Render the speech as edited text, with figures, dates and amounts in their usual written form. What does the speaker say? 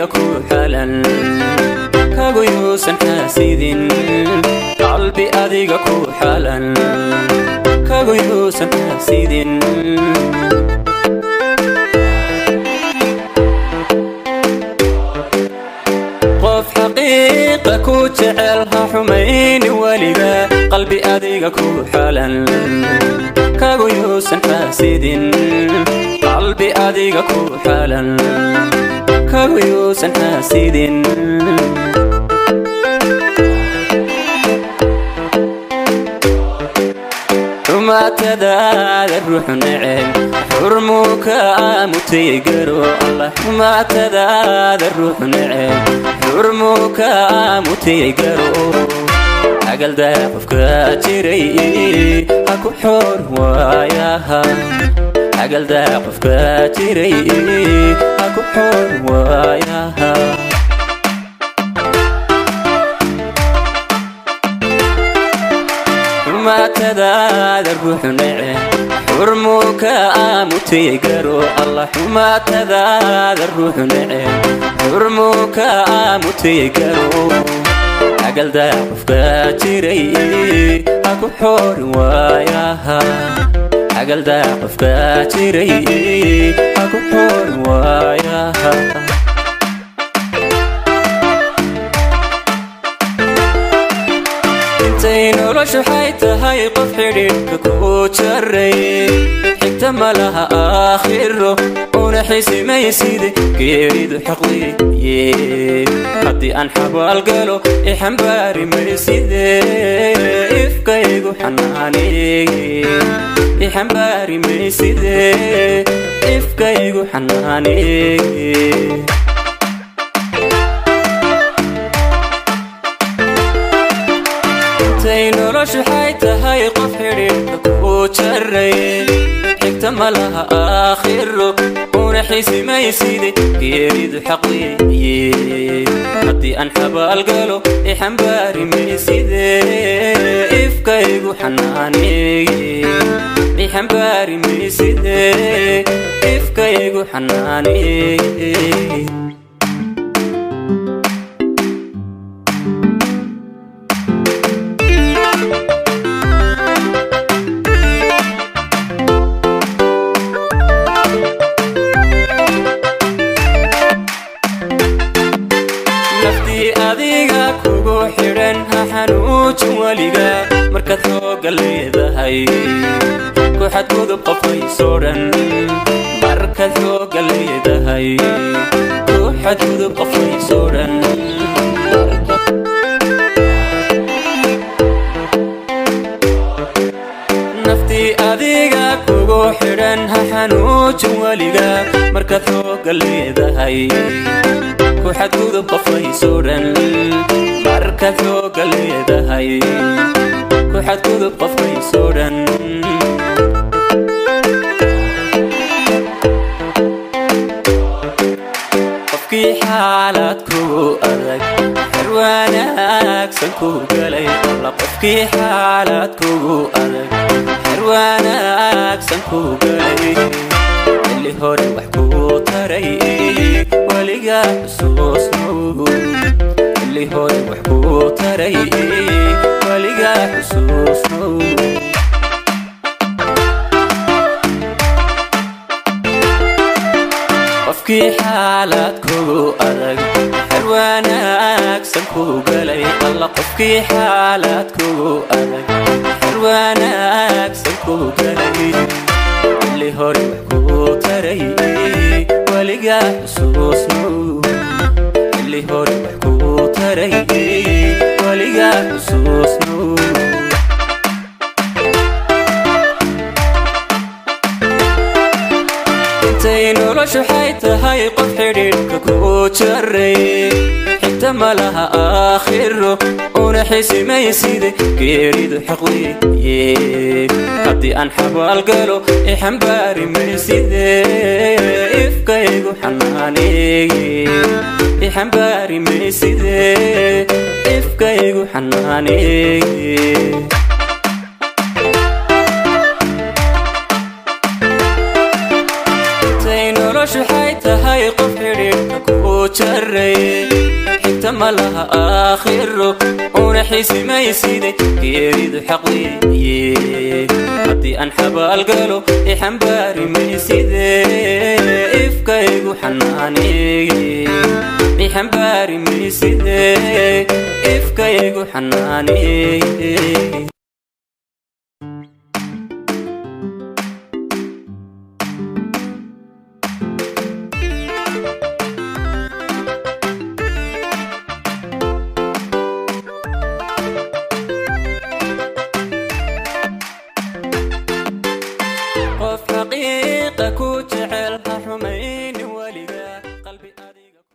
adiga ku xalan kagu yuusan xaasidin, qalbi adiga ku xalan kagu yuusan xaasidin. Qof xaqiiqa ku jecel ha xumayni weliga, qalbi adiga ku xalan kagu yuusan xaasidin, qalbi adiga ku xalan kagu yuusan xaasidin. Xumaatadaada ruuxu neceb xurmuu ka mutay garo Allah, xumaatadaada ruuxu neceb xurmuu ka mutay garo. Agaldaa qofka jiray ha ku xoor waayaha, agaldaa qofka jiray ha ku xoor waayaha. Xumaatadaada ruuxu neceb xurmuu ka mutay garo Allah, xumaatadaada ruuxu neceb xurmuu ka mutay garo. Agaldaa qofka jiray ha ku xoorin waayaha, agaldaa qofka jiray ha ku xoorin waayaha. Intay noloshu xay tahay qof xidhiidhka ku jaray, xigta malaha aakhiro una xisimayside geeridu xaqweeye. Haddii aan xabaalgalo ixambaari mayside, ifkaygu xanaaneeye. Ixambaari mayside, ifkaygu xanaaneeye. Intay noloshu xay tahay qof xidhiidhka ku jaray, xigta malaha aakhiro una xisimayside geeridu xaqweeye. Haddii aan xabaalgalo ixambaari mayside, ifkaygu xanaaneeye. Ixambaari mayside, ifkaygu xanaaneeye. Naftii adiga kugu xidhan ha xanuujin weliga, markaad xoogga leedahay ku xadgudub qofaysoo dhan, markaad xoogga leedahay ku xadgudub qofaysoo dhan. Naftii adiga kugu xidhan ha xanuujin weliga, markaad xoogga leedahay ku xadgudub qofaysoo dhan, markaad xoogga leedahay ku xadgudub qofaysoo dhan. Qofkii xaalad kugu adag xer wanaagsan ku galay alla, qofkii xaalad kugu adag xer wanaagsan ku galay, xilli hore wax kuu taray weligaa xusuusnow, xilli hore wax kuu taray weligaa xusuusnow. Qofkii xaalad kugu adag xer wanaagsan ku galay alla, qofkii xaalad kugu adag xer wanaagsan ku galay, xilli hore wax kuu taray weligaa xusuusnow, xilli hore wax kuu taray weligaa xusuusnow. Intay noloshu xay tahay qof xidhiidhka ku jaray, xigta malaha aakhiro una xisimayside geeridu xaqweeye. Haddii aan xabaalgalo ixambaari mayside, ifkaygu xanaaneeye. Ixambaari mayside, ifkaygu xanaaneeye. Intay noloshu xay tahay qof xidhiidhka ku jaray, xigta ma laha aakhiro, una xisimayside geeridu xaq weeye. Haddii aan xabaalgalo ixambaari mayside, ifkaygu xanaaneeye. Ixambaari mayside, ifkaygu xanaaneeye. Qof xaqiiqa ku jecel